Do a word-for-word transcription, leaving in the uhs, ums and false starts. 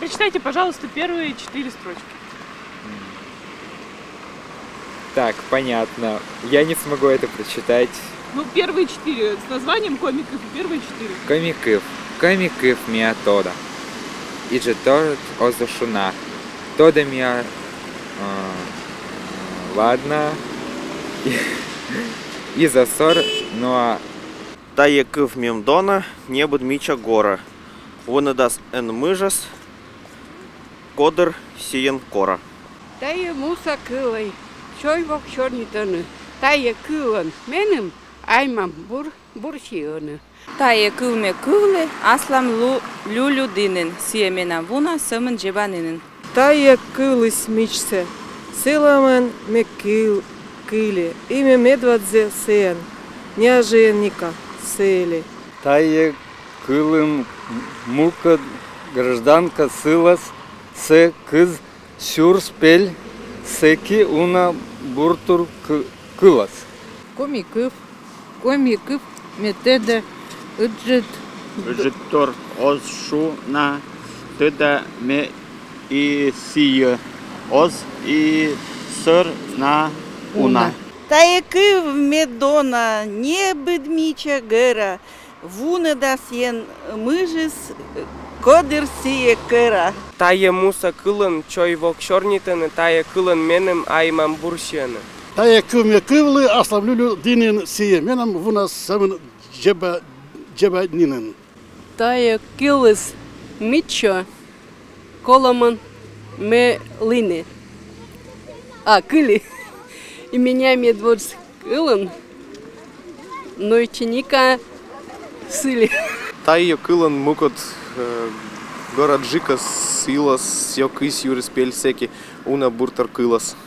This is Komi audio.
Прочитайте, пожалуйста, первые четыре строчки. Так, понятно. Я не смогу это прочитать. Ну, первые четыре с названием коми кыв, первые четыре. Коми кыв. Коми кыв миа тодда. И же тор оз шуна. Тодда миа... а, ладно. И, и за сор, ну а... Тайӧ кыв мем дона, небыд мича гора. Вунӧдас эн мыжас, кодыр сійӧн кора. Тайӧ муса кылӧй, чой-вок сёрнитӧны. Тайӧ кылӧн меным ай-мам бур, бур сиӧны. Тайӧ кыл ме кывлі аслам лю-, люлю дінын, сійӧ менам вуна сӧмын дзебанінын. Тайӧ кылыс мичсӧ сылӧмӧн ме кыл-, кылі, и ме медводзӧ сійӧн, неожиданника сылі. Тайӧ кылын мукӧд гражданка сылас, сійӧ кыз сюрс пель, сэки уна буртыр кы-, кылас. Коми кыв, коми кыв ме тӧда, ыджыд. Ыджыдтор оз шуна, тӧда ме и сійӧ, оз и сӧр на уна. Тайӧ кыв ме дона, небыд мича гӧра, вунӧдас эн мыжас, кодыр сійӧ кӧра. Тайӧ муса кылӧн, чой-вок сёрнитӧны, тайӧ кылӧн меным ай-мам бур сиӧны. Тайӧ кыв ме кывлі аслам люлю дінын, сійӧ менам вуна сӧмын дзеба-, дзебанінын. Тайӧ кылыс мичсӧ колӧмӧн ме ліні. А, кылі. И меня медводз кылын, но ученика сылі. Тайӧ кылын мукӧд, э, гораджыка сылас, сійӧ кыз сюрс пель, сэки уна буртыр кылас.